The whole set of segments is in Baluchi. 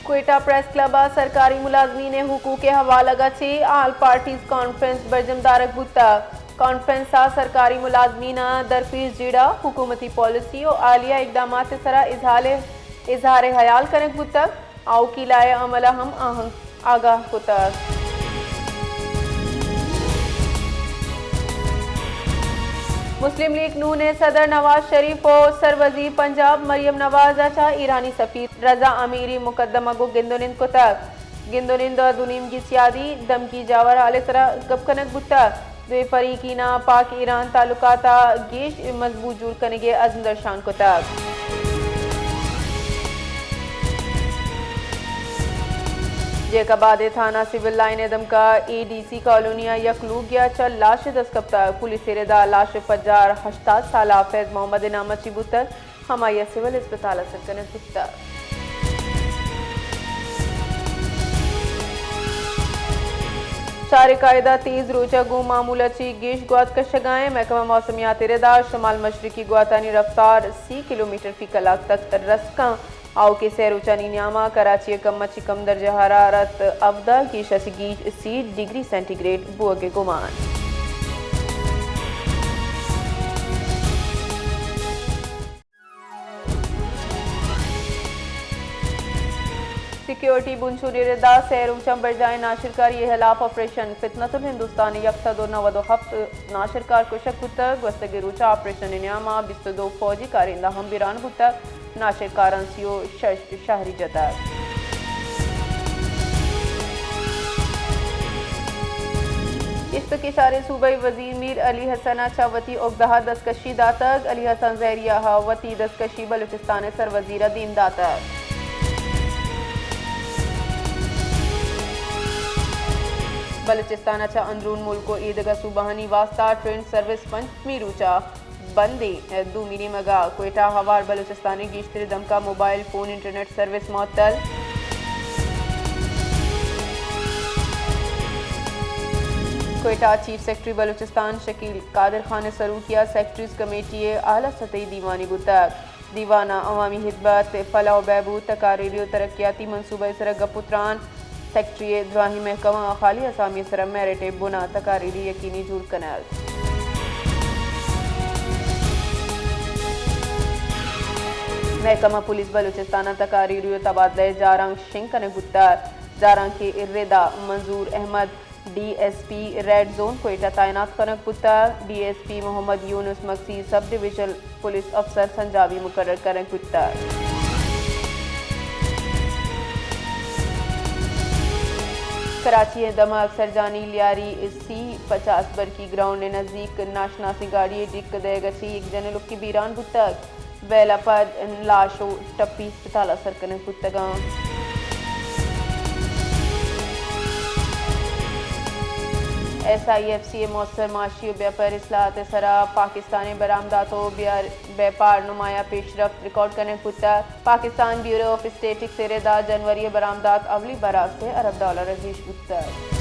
کوئٹہ پریس کلب ءَ سرکاری ملازمین ءِ حقوق ءِ حوالگ ءَ چہ آل پارٹیز کانفرنس برجم دارگ بوتگ۔ کانفرنس ءَ سرکاری ملازمین ءَ درپیش جیڑہ، حکومتی پالیسی ءُ حالیہ اقدامات ءِ سرا اظہار، اظہار حیال کنگ بوتگ۔ آؤکیلا ءِ عمل ءَ ہم آہاں آگاہ کتگ۔ مسلم لیگ نون ءِ صدر نواز شریف ءُ سروزیر پنجاب مریم نواز ءَ چہ ایرانی سفیر رضا امیری مقدمہ گوں گند ءُ نند کتگ۔ گند ءُ نند ءَ دو نیمگی سیادی، دمگی جاور حال ءِ سرا گپ کنگ بوتگ۔ دوئیں فریقین ءَ پاک ایران تعلقات ءَ گیش مضبوط جوڑ کنگ ءِ عزم درشان کتگ۔ جیکب آباد ءِ تھانہ سول لائن ءِ دمگ ءَ اے ڈی سی کالونی ءَ یک لوگے ءَ چہ لاش دست کپتگ۔ پولیس ءِ رد ءَ لاش پجار ہشتاد سالہ فیض محمد ءِ نام ءَ چہ بوتگ۔ ہمائی ءَ سول اسپتال ءَ سر کنگ بوتگ۔ چاریں قاعدہ تیز روچ ءَ گوں معمول ءَ چہ گیش گوات کشگ ءَ اِنت۔ محکمہ موسمیات ءِ رد ءَ شمال مشرقی گواتانی رفتار سی کلومیٹر فی کلاک تک رس کنت۔ آؤکیں سئے روچانی نیام ءَ کراچی ءَ کم ءَ چہ کم درجہ حرارت ہبدہ، گیش ءَ چہ گیش سی ڈگری سینٹی گریڈ بوگ ءِ گمان۔ سیکیورٹی بنچونی رد ءَ سئے روچاں برجاہیں ناشرکاری ءِ ہلاپ آپریشن۔ فتنۃ الہندوستان ءِ یک سد ءُ نود ءُ ہفت ناشرکار کشگ بوتگ۔ گوستگیں روچ ءَ آپریشن ءِ نیام ءَ بیست ءُ دو فوجی کارندہ ہم بیران بوتگ۔ ناشرکاراں سی ءُ شش شہری جتگ۔ گیشتر کشاریں صوبائی وزیر میر علی حسن ءَ چہ وتی اگدہ ءَ دستکشی داتگ۔ علی حسن زہری ءَ وتی دستکشی بلوچستان ءِ سروزیر ءَ دیم داتگ۔ بلوچستان ءَ چہ اندرون ملک ءُ ایدگہ صوبہانی واستہ ٹرین سروس پنچمی روچ ءَ بند اِنت۔ دومی نیمگ ءَ کوئٹہ ءَ ہوار بلوچستان ءِ گیشتریں دمگ ءَ موبائل فون انٹرنیٹ سروس معطل۔ کوئٹہ ءَ چیف سیکرٹری بلوچستان شکیل قادر خان ءِ سروکی ءَ سیکرٹریز کمیٹی ءِ اعلی سطحی دیوانے بوتگ۔ دیوان ءَ عوامی ہدمت، فلاح ءُ بہبود، تقاریری ءُ ترقیاتی منصوبہ ءِ سرا گپ ءُ تران، سیکرٹری ءِ دراہیں محکمہ ءَ خالی آسامی ءِ سرا میرٹ ءِ بن ءَ تقاریری یقینی جوڑ کنگ۔ محکمہ پولیس بلوچستان ءَ تقاریری ءُ تبادلہ ءِ جارانک شنگ کنگ بوتگ۔ جارانک ءِ رد ءَ Manzoor Ahmed D S P red zone Quetta تعینات کنگ بوتگ۔ D S P Muhammad Younus Magsi sub divisional police افسر سنجابی مقرر کنگ بوتگ۔ کراچی ءِ دمگ سرجانی لیاری سی پچاس برکی گراؤنڈ ءِ نزیک ناشناسیں گاڑی ءِ ڈیک دئیگ ءَ چہ یک جنین لکی بیران بوتگ۔ ویل ءَ پد لاش ءُ ٹپی اسپتال ءَ سر کنگ بوتگ اَنت۔ ایس آئی ایف سی ءِ مؤثر معاشی ءُ بیپار اصلاحات ءِ سرا پاکستان ءِ برآمدات ءُ بیار-، بیپار نمایاں پیشرفت ریکارڈ کنگ بوتگ۔ پاکستان بیورو آف اسٹیٹکس ءِ رد ءَ جنوری ءِ برآمدات اولی بر ءَ سے ارب ڈالر ءَ گیش بوتگ۔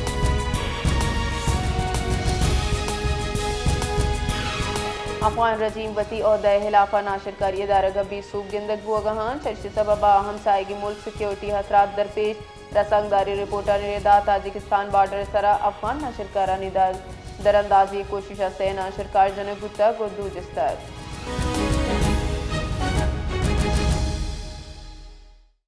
افغان رژیم وتی عہدہ ءِ ہلاف ءَ ناشرکاری ءِ دارگ ءَ بے سوب گندگ بوگ ءَ اَنت۔ چریشی ءِ سبب ءَ ہمساہگی ملک سیکیورٹی ءِ خطرات درپیش۔ رسانکداری رپورٹانی رد ءَ تاجکستان بارڈر ءِ سرا افغان ناشرکارانی در-، دراندازی ءِ کوشش ءَ سئے ناشرکار جنگ بوتگ ءُ دو جستگ۔